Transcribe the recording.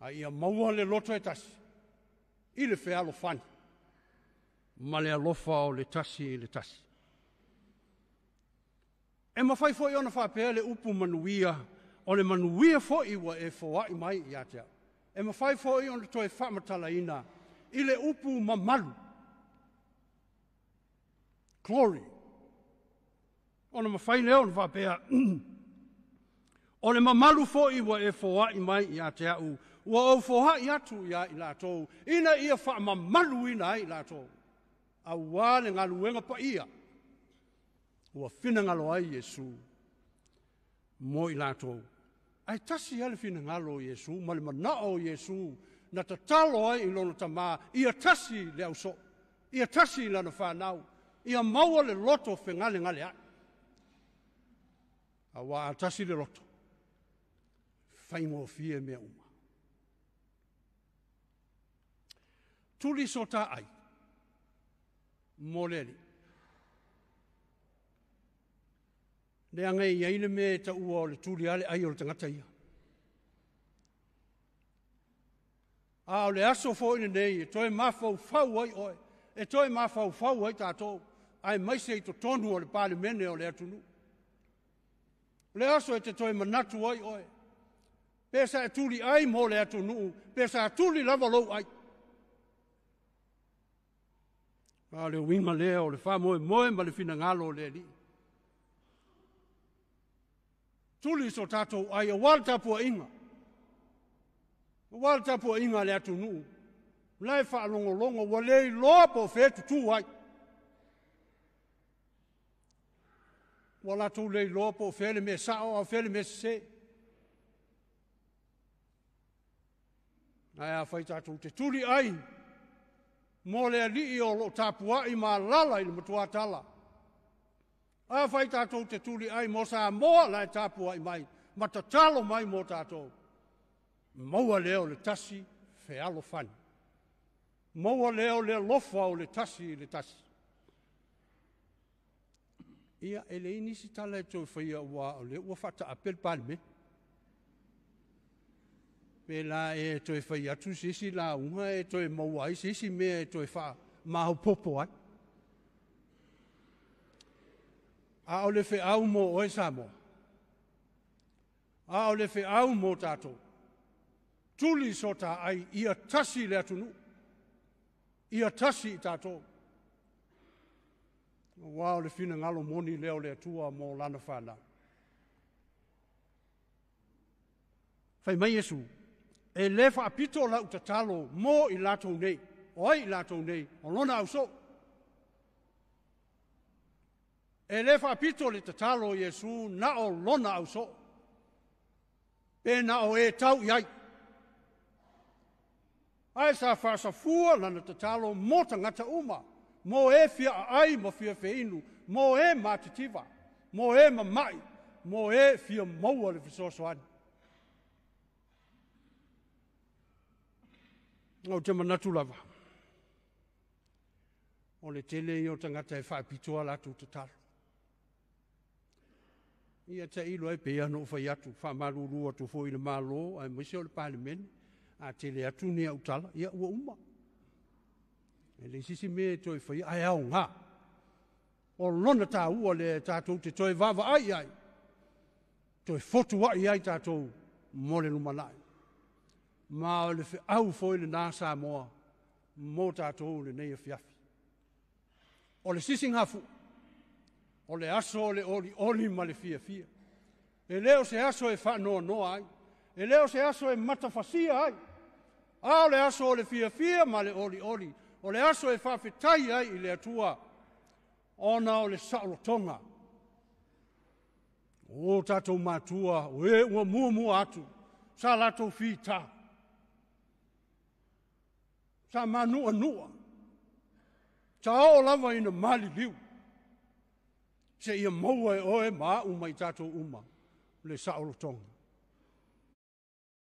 A ia maua le loto e tasi i le fealofani ma le alofa o le tasi i le tasi. E mafai foi ona faapea le upu manuia, o le manuia foi ua e foai mai ia te au. E mafai foi ona toe faamatalaina i le upu mamalu, glory. Ona mafai lea ona faapea, o le mamalu foi ua e foai mai ia te au, ua ou foai atu ia i latou, ina ia faamamaluina ai i latou, auā le galuega paia, ua finagalo ai Iesu mo i latou. Ae tasi lava le finagalo o Iesu ma le manao o Iesu na tatalo ai i lona Tamā, ia tasi le ausoo, ia tasi lana fanau, ia maua le loto fegalegaleai. Auā a tasi le loto, faigofie mea uma. Tuli so tā ai mo le Alii. Leaga e i ai le mea e taua o le tuli lava le ai o le tagata ia. A o le aso foi lenei e toe mafaufau ai oe, e toe mafaufau ai tatou, aemaise i totonu o le Palemene o le atunuu. O le aso e te toe manatu ai oe, pe sa e tuli ai mo le atunuu, pe sa tuli lava lou ai. A o le uiga lea o le faamoemoe ma le finagalo o le Alii. Tuli so tatou ai aua le tapuaiga, aua le tapuaiga a le atunuu, la e faalogologo ua le iloa po o fea e tutū ai. Ua latou le iloa po o fea le mea sao a o fea le mea sese. Ae afai tatou te tuli ai mo le Alii o lo o tapuai ma alaala i le matuatala, afai tatou te tuli ai mo Samoa la e tapuai mai ma tatalo mai mo tatou, maua lea o le tasi fealofani, maua lea o le alofa o le tasi i le tasi. Ia, e leai nisi tala e toe faia aua o lea ua faataape le Palemene. Pe la e toe fai atu se isi lauga e toe maua ai se isi mea e toe faamaopoopo ai. A o le feau mo oe Samoa, a o le feau mo tatou, tuli so tā ai, ia tasi le atunuu, ia tasi i tatou. Aua o le finagalo moni lea o le Atua mo lana fanau. Fai mai Iesu, e le faapito lau tatalo mo i latou nei, o ai i latou nei, o lona ausoo. E le faapito le tatalo o Iesu na o lona ausoo, pe na o e tau i ai. Ae sa faasafua lana tatalo mo tagata uma, mo e fia aai ma fia feinu, mo e matitiva, mo e mamai, mo e fia maua le fesoasoani. Ou te manatu lava, o le tele ia o tagata e faapitoa latou tatalo. Ia tailo ai pei ona ou fai atu, faamalulu atu foi i le Malo aemaise o le Palemene, a tele atu ni au tala, ia ua uma. E leai se isi mea e toe faia, ae aoga. O lona taua lea tatou te toe vaavaai i ai, toe fotuai ai tatou mo le lumanai. Ma o le feau foi lena Samoa mo tatou lenei afiafi. O le sisigafua, o le aso o le olioli ma le fiafia. E le o se aso e faanoanoa ai, e le o se aso e matafasia ai, a o le aso o le fiafia ma le olioli, o le aso e faafetai ai i le Atua, ona o le saolotoga. O tatou matua, o e ua muamua atu, sa latou fita, sa manuanua, sa oo lava ina maliliu, seia maua e oe ma au mai tatou uma le saolotoga.